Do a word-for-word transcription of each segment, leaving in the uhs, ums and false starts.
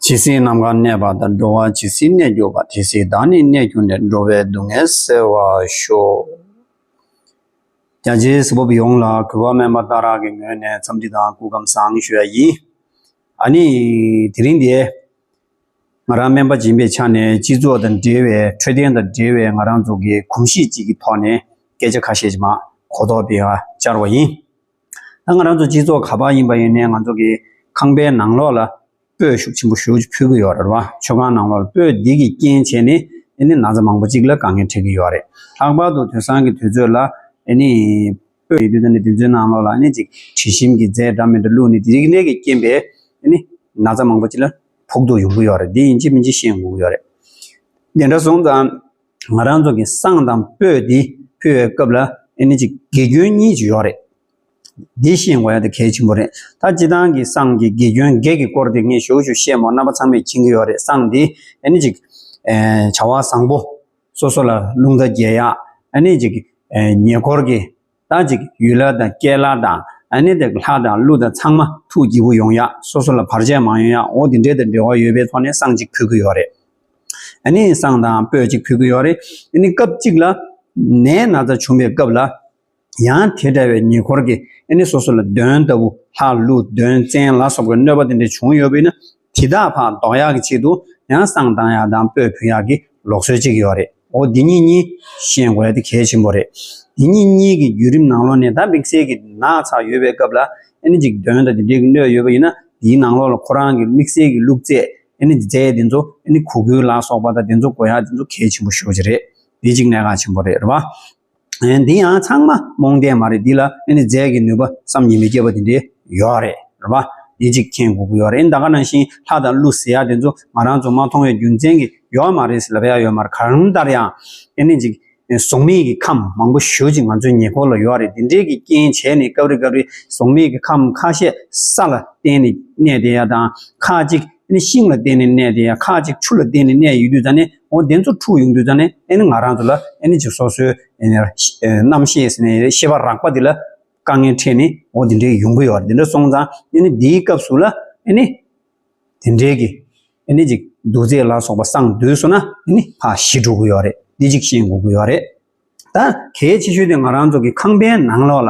ཇི་སྲིད་ནམ་མཁའ་གནས་པ་དང་། འགྲོ་བ་ཇི་སྲིད་གནས་གྱུར་པ། དེ་སྲིད་བདག་ནི་གནས་གྱུར་ནས། འགྲོ་བའི་སྡུག་བསྔལ་སེལ་བར་ཤོག། རྒྱ་ཆེའི་གཟུ་བོ་ཡོངས་ལ་གུས་པ་སྨན་པ་སྟག་ར་གི་ངོས་ནས་འཚམས་འདྲི་དང་སྐུ་ཁམས་བཟང་ཞུ་ཡ་ཡིན། ཨ་ནི་དེ་རིང་འདིར་ང་རང་སྨན་པ་ཡིན་པའི་ཆ་ནས་སྤྱི་ཚོགས་དང་འབྲེལ་བའི་འཕྲོད་བསྟེན་དང་འབྲེལ་བའི་ང་རང་ཚོ་གི་གོམས་གཤིས་གཅིག་གི་ཐོག་ནས་སྐད་ཆ་ཁ་ཤས་ཅིག་མར་གོ་རྟོགས་སྤེལ་ཡ་བཅར་བ་ཡིན། ད་ང་རང་ཚོ་སྤྱི་ཚོགས་ག་པར་ཡིན་པ་ཡིན་ནའི་ང་ཚོ་གི་ཁང་པའི་ནང་ལོགས་ལ་སྤོས་ཤུགས་ཆེན་པོ་ཞེ་པོ་ཅིག་ཕུལ་གྱི་ཡོད་རེད་བ། མཆོད་ཁང་ནང་ལོགས་ལ་སྤོས་འདི་གི་རྐྱེན་བྱས་ནས་ཨ་ནི་ན་ཚ་མང་པོ་ཅིག་ལ་དཀའ་ངལ་འཕྲད་ཀྱི་ཡོད་རེད། ལྷག་པར་དུ་དུས་སང་གི་དུས་ཚོད་ལ་ཨ་ནི་སྤོས་ཡོད་དུས་ད་ནི་དེ་ཚོའི་ནང་ལོགས་ལ་ཨ་ནི་ཅིག་དྲི་ཞིམ་གྱི་རྫས་འདྲ་མི་འདྲ་བླུགས་ནས་དེ་རིགས་ནས་ཀྱི་རྐྱེན་པས་ཨ་ནི་ན་ཚ་མང་པོ་ཅིག་ལ་ཕོག་ཐུག་ཡོང་གི་ཡོད་རེད། འདི་ཡིན་གཅིག་མིན་གཅིག་ཤེས་དགོས་ཀྱི་ཡོད་རེད། དེ་འདྲ་སོང་ཙང་ང་རང་ཚོ་གི་བསང་དང་སྤོས་འདི་ཕུལ་བའི་སྐབས་ལ་ཨ་ནི་ཅིག་དགེ་སྐྱོན་གཉིས་ཅིག་ཡོད་རེད། འདི་ཤེས་དགོས་ཡ་དེ་གལ་ཆེན་པོ་རེད། ད་སྤྱིར་བཏང་གི་བསང་གི་དགེ་སྐྱོན་བརྒྱད་ཀྱི་སྐོར་དེ་ངས་ཞུ་ཞུ་བཤད་མོ། རྣམ་པ་ཚང་མས་མཁྱེན་གྱི་ཡོད་རེད། བསང་འདི་ཨ་ནི་ཅིག་ཨེ་བྱ་བ་བཟང་པོ་སོ་སོ་ལ་རླུང་རྟ་རྒྱས་ཡ། ཨ་ནི་ཅིག་ཨེ་ཉེ་འཁོར་གྱི་ད་ཅིག་ཡུལ་ལྷ་དང་སྐྱེས་ལྷ་དང་ཨ་ནི་དེ་ལྷ་དང་ཀླུ་དང་ཚང་མ་ཐུགས་དགྱེས་པོ་ཡོང་ཡ། སོ་སོ་ལ་བར་ཆད་མ་ཡོང་ཡ། འོ་དེ་འདྲའི་དང་འབྲེལ་བ་ཡོད་པའི་ཐོག་ནས་བསང་ཅིག་ཕུལ་གྱི་ཡོད་རེད། ཨ་ནི་བསང་དང་སྤོས་ཅིག་ཕུལ་གྱི་ཡོད་རེད། ཨ་ནི་སྐབས་གཅིག་ལ་ནད་ན་ཚ་བྱུང་བའི་སྐབས་ལ་ཡང་དེ་འདྲ་བའི་ཉེ་འཁོར་གྱི་ཨ་ནི་སོ་སོ་ལ་གདོན་ལྟ་བུ་ལྷ་ཀླུ་གདོན་བཙན་ལ་སོགས་པའི་གནོད་པ་དེ་འདྲ་བྱུང་ཡོད་པས་ན་དེ་དག་ཕར་ཟློག་ཡག་གི་ཆེད་དུ་ཡང་བསང་བཏང་ཡག་དང་སྤོས་ཕུལ་ཡག་གི་ལུགས་སྲོལ་ཅིག་ཡོད་རེད། འོ་འདི་གཉིས་གཉིས་ཤེས་དགོས་ཡ་དེ་གལ་ཆེན་པོ་རེད། འདི་གཉིས་གཉིས་ཀྱི་བརྒྱུད་རིམ་ནང་ལོགས་ནས་ད་དམིགས་བསལ་གྱི་ན་ཚ་ཡོད་པའི་སྐབས་ལ་ཨ་ནི་ཅིག་གདོན་དང་དེ་འདྲའི་གི་གནོད་ཡོད་པ་ཡིན་ན་དེའི་ནང་ལོགས་ལ་ཁོ་རང་གི་དམིགས་བསལ་གྱི་བླུགས་རྫས་ཨ་ནི་རྫས་དེ་ཚོ་ཨ་ནི་གུ་གུལ་ལ་སོགས་པ་དང་དེ་ཚོ་དགོས་ཡ་དེ་ཚོ་གལ་ཆེན་པོ་ཞེ་པོ་ཅིག་རེད། འདི་གཅིག་གནད་འགག་ཆེན་པོ་རེད། རེད་པ། ཨེ་འདི་ཡང་ཚང་མ་རྨོངས་དད་མ་རེད། འདི་ལ་ཨེ་ནི་རྫས་ཀྱི་ནུས་པ་བསམ་གྱིས་མི་ཁྱབ་པ་དེ་འདྲའི་ཡོད་རེད། རེད་པ། འདི་གཅིག་མཁྱེན་དགོས་ཀྱི་ཡོད་རེད། ད་ག་ནང་བཞིན་ལྷ་དང་ཀླུ་ཟེར་ཡ་དེ་ཚོ་ང་རང་ཚོ་མ་མཐོང་བའི་རྒྱུ་མཚན་གྱིས་ཡོད་མ་རེད་ཟེར་ལབ་ཡ་ཡོད་མ་རེད། གང་ལྟར་ཡང་ཨེ་ནི་ཅིག་གཟུགས་མེད་ཀྱི་ཁམས་མང་པོ་ཞེ་པོ་ཅིག་ང་ཚོའི་ཉེ་འཁོར་ལ་ཡོད་རེད། དེ་འདྲའི་གི་རྐྱེན་བྱས་ནས་སྐབས་རེ་སྐབས་རེ་གཟུགས་མེད་ཀྱི་ཁམས་ཁ་ཤས་ས་ལ་བརྟེན་ནས་གནས་བསྡད་ཡ་དང་ཁ་ཅིག་ཨ་ནི་ཤིང་ལ་བརྟེན་ནས་གནས་བསྡད་ཡ། ཁ་ཅིག་ཆུ་ལ་བརྟེན་ནས་གནས་ཡོང་དུས་ཙ་ནས་འོ་དེ་ཚོ་འཁྲུགས་ཡོང་དུས་ཙ་ནས་ཨ་ནི་ང་རང་ཚོ་ལ་ཨ་ནི་ཅིག་སོ་སོའི་ཨ་ནི་རྣམ་ཤེས་ཟེར་ནས་ཤེས་པ་རགས་པ་དེ་ལ་དཀའ་ངལ་འཕྲད་ནས་འོ་དེ་འདྲའི་ཡོང་གི་ཡོད་རེད། དེ་འདྲ་སོང་ཙང་ཨ་ནི་དེའི་སྐབས་སུ་ལ་ཨ་ནི་དེ་འདྲའི་གི་ཨ་ནི་ཅིག་བདུད་རྫས་ལ་སོགས་པ་བསང་བསྡུས་སོང་ན་ཨ་ནི་ཕར་ཞི་འགྲོ་གི་ཡོད་རེད། འདི་ཅིག་ཤེས་དགོས་ཀྱི་ཡོད་རེད། ད་གལ་ཆེ་ཤོས་དེ་ང་རང་ཚོ་གི་ཁང་པའི་ནང་ལོགས་ལ་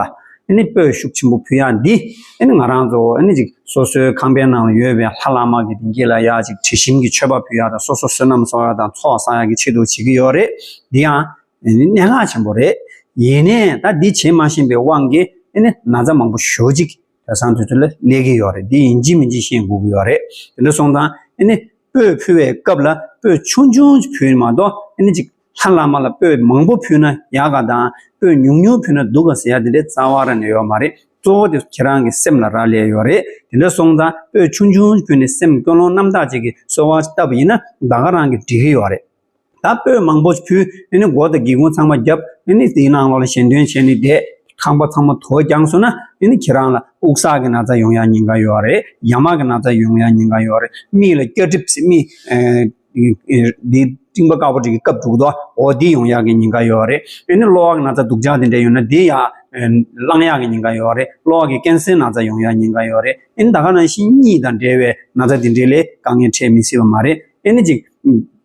ཨ་ནི་སྤོས་ཤུགས་ཆེན་པོ་ཕུལ་ཡག་འདི་ཨ་ནི་ང་རང་ཚོ་ཨ་ནི་ཅིག་སོ་སོའི་ཁང་པའི་ནང་ལ་ཡོད་པའི་ལྷ་བླ་མ་གི་སྡིངས་ཆ་ལ་ཡ་ཅིག་དྲི་ཞིམ་གྱི་མཆོད་པ་ཕུལ་ཡག་དང་སོ་སོ་བསོད་ནམས་གསོག་ཡག་དང་ཚོགས་བསགས་ཡག་གི་ཆེད་དུ་བྱེད་ཀྱི་ཡོད་རེད། འདི་ཡང་ཨ་ནི་གནད་འགག་ཆེན་པོ་རེད། ཡིན་ནའི་ད་འདི་བྱེད་མ་ཤེས་པའི་དབང་གིས་ཨ་ནི་ན་ཚ་མང་པོ་ཞེ་པོ་ཅིག་དེང་སང་དུས་ཚོད་ལ་སླེབས་ཀྱི་ཡོད་རེད། འདི་ཡིན་གཅིག་མིན་གཅིག་ཤེས་དགོས་ཀྱི་ཡོད་རེད། དེ་འདྲ་སོང་ཙང་ཨ་ནི་སྤོས་ཕུལ་བའི་སྐབས་ལ་སྤོས་ཆུང་ཆུང་ཅིག་ཕུལ་མ་གཏོགས་ཨ་ནི་ཅིག་ལྷ་བླ་མ་ལ་སྤོས་མང་པོ་ཕུལ་ན་ཡག་ག་དང་སྤོས་ཉུང་ཉུང་ཕུལ་ན་སྡུག་ག་ཟེར་ཡ་དེ་འདྲའི་རྩ་བ་རང་ནས་ཡོད་མ་རེད། གཙོ་བོ་དེ་ཁྱེད་རང་གི་སེམས་ལ་རག་ལས་ཡོད་རེད། དེ་འདྲ་སོང་ཙང་སྤོས་ཆུང་ཆུང་ཕུལ་ནས་སེམས་ཀུན་སློང་རྣམ་དག་ཅིག་གི་གསོལ་བ་བཏབ་པ་ཡིན་ན་ད་ག་རང་གི་འགྲིག་གི་ཡོད་རེད། ད་སྤོས་མང་པོ་ཕུལ་ཨ་ནི་སྒོ་དང་སྒེའུ་ཁུང་ཚང་མ་བརྒྱབ་ཨ་ནི་དེའི་ནང་ལོགས་ལ་ཞལ་འདོན་བྱས་ནས་བསྡད། ཁང་པ་ཚང་མ་དུ་བ་བརྒྱངས་སོང་ན་ཨ་ནི་ཁྱེད་རང་ལ་དབུགས་བསགས་ཀྱི་ན་ཚ་ཡོང་ཡ་ཉེན་ཁ་ཡོད་རེད། ཡ་མ་གི་ན་ཚ་ཡོང་ཡ་ཉེན་ཁ་ཡོད་རེད། མིག་ལ་སྐྱ་གྲིབ་ཟེར་མིག་ཨེ་འདི་མགྲིན་པ་དཀར་པོ་འདྲ་གི་བཀབ་འདུག་དོ། འོ་འདི་ཡོང་ཡག་གི་ཉེན་ཁ་ཡོད་རེད། ཨ་ནི་གློ་བ་གི་ན་ཚ་སྡུག་ཅག་དེ་འདྲ་ཡོད་ན་འདི་ཡ་ཨེ་བསླང་ཡག་གི་ཉེན་ཁ་ཡོད་རེད། གློ་བ་གི་ཀན་སར་ན་ཚ་ཡོང་ཡག་ཉེན་ཁ་ཡོད་རེད། ཨ་ནི་ད་ག་ནང་བཞིན་གཉིད་དང་འབྲེལ་བའི་ན་ཚ་དེ་འདྲའི་ལས་དཀའ་ངལ་འཕྲད་མི་སྲིད་པ་མ་རེད། ཨ་ནི་ཅིག་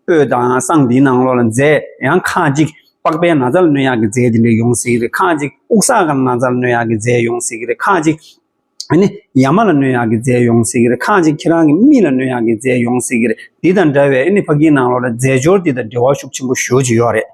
སྤོས་དང་བསང་འདིའི་ནང་ལོགས་ལ་རྫས་ཡང་ཁ་ཅིག་པགས་པའི་ན་ཚ་ལ་གནོད་ཡག་གི་རྫས་དེ་འདྲ་ཡོང་སྲིད་ཀྱི་རེད། ཁ་ཅིག་དབུགས་བསགས་ཀྱི་ན་ཚ་ལ་གནོད་ཡག་གི་རྫས་ཡོང་སྲིད་ཀྱི་རེད། ཁ་ཅིག་ཨ་ནི་ཡ་མ་ལ་གནོད་ཡག་གི་རྫས་ཡོང་སྲིད་ཀྱི་རེད། ཁ་ཅིག་ཁྱེད་རང་གི་མིག་ལ་གནོད་ཡག་གི་རྫས་ཡོང་སྲིད་ཀྱི་རེད། འདི་དང་འདྲ་བའི་ཨ་ནི་ཕ་གིའི་ནང་ལོགས་ལ་རྫས་སྦྱོར་འདི་དང་འབྲེལ་བ་ཤུགས་ཆེན་པོ་ཞེ་པོ་ཅིག་ཡོད་རེད།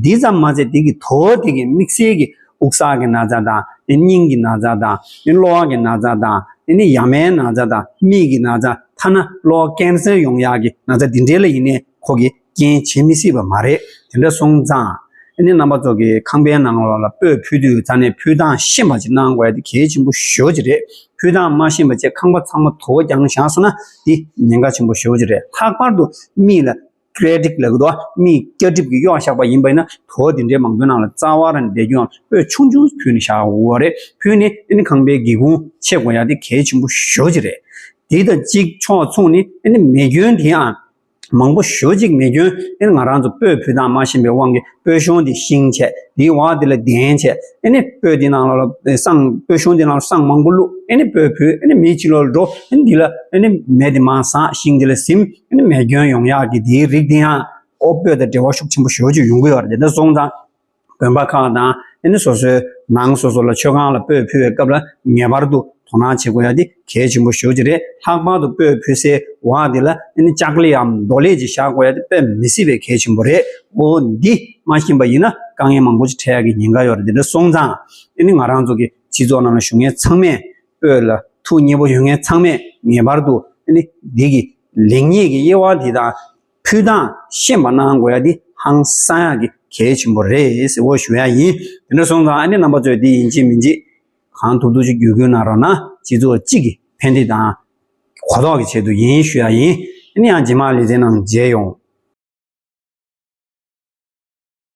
འདི་ཙམ་མ་ཟད་འདི་གི་དོ་འདི་གི་དམིགས་བསལ་གྱི་དབུགས་བསགས་ཀྱི་ན་ཚ་དང་སྙིང་གི་ན་ཚ་དང་གློ་བ་གི་ན་ཚ་དང་ཡ་མའི་ན་ཚ་དང་མིག་གི་ན་ཚ། ཐ་ན་གློ་བ་ཀན་སར་ཡོང་ཡག་གི་ན་ཚ་འདི་འདྲའི་ལ་ཡིན་ནའི་ཁོ་གི་རྐྱེན་བྱེད་མི་སྲིད་པ་མ་རེད། དེ་འདྲ་སོང་ཙང་ཨ་ནི་རྣམ་པ་ཚོ་གི་ཁང་པའི་ནང་ལོགས་ལ་སྤོས་ཕུལ་དུས་ཙ་ནས་ཕུལ་སྟངས་ཤེས་པ་ཅིག་གནང་དགོས་ཡ་དེ་གལ་ཆེན་པོ་ཞེ་པོ་ཅིག་རེད། ཕུལ་སྟངས་མ་ཤེས་པ་བྱས་ཁང་པ་ཚང་མ་དུ་བ་བརྒྱངས་བཞག་སོང་ན་འདི་ཉེན་ཁ་ཆེན་པོ་ཞེ་པོ་ཅིག་རེད། ལྷག་པར་དུ་མིག་ལ་སྐྱ་གྲིབ་ལབ་ཀྱི་འདུག་མིག་སྐྱ་གྲིབ་ཀྱིས་གཡོགས་བཞག་པ་ཡིན་པ་ཡིན་ན་དུ་བ་དེ་འདྲའི་མང་པོའི་ནང་ལ་རྩ་བ་རང་བསྡད་རྒྱུ་ཡང་སྤོས་ཆུང་ཆུང་ཕུལ་ནས་བཞག་དགོས་པ་རེད། ཕུལ་ནས་ཨ་ནི་ཁང་པའི་སྒེའུ་ཁུང་ཕྱེ་དགོས་ཡ་དེ་གལ་ཆེན་པོ་ཞེ་པོ་ཅིག་རེད། དེ་དང་གཅིག་ཕྱོགས་མཚུངས་ནས་ཨ་ནི་མེ་སྐྱོན་དེའང་ མང་པོ་ཞེ་ཅིག་མེ་སྐྱོན་ཨེ་ནི་ང་རང་ཚོ་སྤོས་ཕུལ་སྟངས་མ་ཤེས་པའི་དབང་གིས་སྤོས་གཞོང་འདི་ཤིང་བྱས། དེའི་འོག་འདི་ལ་གདན་བྱས། ཨེ་ནི་སྤོས་འདི་ནང་ལ་བསང་། སྤོས་གཞོང་འདི་ནང་ལ་བསང་མང་པོ་བླུགས། ཨེ་ནི་སྤོས་ཕུལ། ཨེ་ནི་མི་ཕྱི་ལོགས་ལ་འགྲོ། ཨེ་ནི་འདི་ལ་ཨེ་ནི་མེ་འདི་མར་ཟག། ཤིང་འདི་ལ་ཟིན། ཨེ་ནི་མེ་སྐྱོན་ཡོང་ཡག་གི་དེའི་རིགས་དེ་ཡང་ཨོ་སྤོས་དང་འབྲེལ་བ་ཤུགས་ཆེན་པོ་ཞེ་ཅིག་ཡོང་གི་ཡོད་རེད། དེ་འདྲ་སོང་ཙང་དགོན་པ་ཁག་དང་ཨེ་ནི་སོ་སོའི་ནང་སོ་སོ་ལ་མཆོད་ཁང་ལ་སྤོས་ཕུལ་བའི་སྐབས་ལ་ངེས་པར་དུ་དོ་སྣང་བྱེད་དགོས་ཡ་དེ་གལ་ཆེན་པོ་ཞེ་ཅིག་རེད། ལྷག་པར་དུ་སྤོས་ཕུལ་སའི་འོག་དེ་ལ་ཨེ་ནི་ལྕགས་ལེབ་འམ་རྡོ་ལེབ་ཅིག་བཞག་དགོས་ཡ་དེ་དཔེ་མི་སྲིད་པའི་གལ་ཆེན་པོ་རེད། འོ་འདི་མ་ཤེས་པ་ཡིན་ན་དཀའ་ངལ་མང་པོ་ཅིག་འཕྲད་ཡ་གི་ཉེན་ཁ་ཡོད་རེད། དེ་འདྲ་སོང་ཙང་ཨེ་ནི་ང་རང་ཚོ་གི་སྤྱི་ཚོགས་ནང་ལ་བཞུགས་མཁན་ཚང་མས་སྤོས་ལ་ཐུགས་མཉེས་པོ་ཡོད་མཁན་ཚང་མས་ངེས་པར་དུ་ཨེ་ནི་འདི་གི་ལེགས་ཉེས་ཀྱི་དབྱེ་བ་དེ་དང་ཕུལ་སྟངས་ཤེས་པ་གནང་དགོས་ཡ་འདི་ཧང་སང་ཡ་གི་གལ་ཆེན་པོ་རེད་ཟེར་བ་ཞུ་ཡ་ཡིན། དེ་འདྲ་སོང་ཙང་ཨ་ནི་རྣམ་པ་ཚོས་འདི་ཡིན་གཅིག་མིན་གཅིག་གང་ཐུབ་ཐུབ་ཅིག་བརྒྱུད་སྐུལ་གནང་རོགས་གནང་། སྤྱི་ཚོགས་གཅིག་གི་ཕན་བདེ་དང་གོ་རྟོགས་ཀྱི་ཆེད་དུ་ཡིན་ཞུ་ཡ་ཡིན། ཨ་ནི་ཡང་རྗེས་མ་ལེ་ཚན་ནང་མཇལ་ཡོང་།